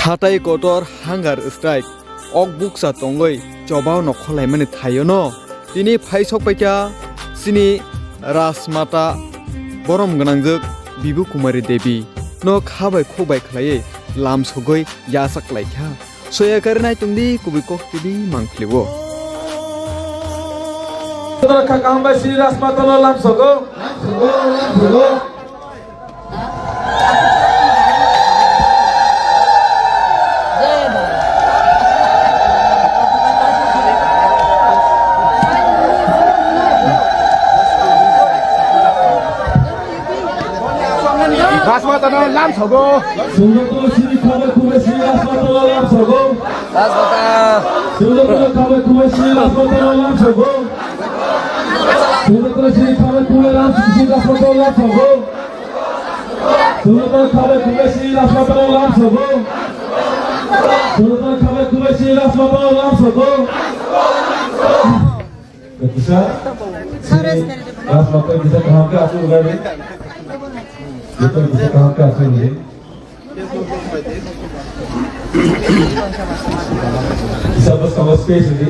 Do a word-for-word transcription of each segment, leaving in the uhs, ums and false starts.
Hatai kotor hunger strike, ok bukcha tongwi chobao no kholaimani thaio no. Tini phaisok paikha chini Rajmata borom gwnangjwk Bibu Kumari Devi no kha bai khuk bai khlaiwi lam sogwi yachak laikha. Soya kari nai tongdi kubui kok tini mangphlio. Kha kaham bai si Rajmata no lam sogo. Rajmata no lam sogo. Sungno to sini khabai khubai sini Rajmata no lam sogo. Rajmata. Sungno to khabai khubai sini Rajmata no lam sogo. Sungno to sini khabai khubai lam sisi Rajmata no lam sogo. Sungno to khabai khubai sini Rajmata no lam sogo. Sungno to khabai khubai sini Rajmata no lam sogo. Kisa, sini Rajmata kisa kaham khe aswk rwdi. Joto kisa kaham khe aswk rwdi. Kisa bwskango space rwdi.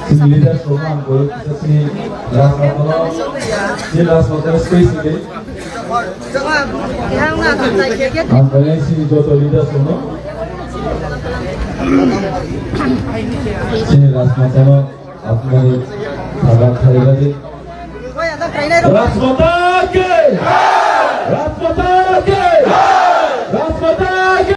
Sini leaders rokno ang koi kisa sini Rajmata no, sini Rajmata no space rwdi. Ang koi sini joto leaders rokno. Sini Rajmata no. Apnai thabar khairadi. Rajmata ki! Rajmata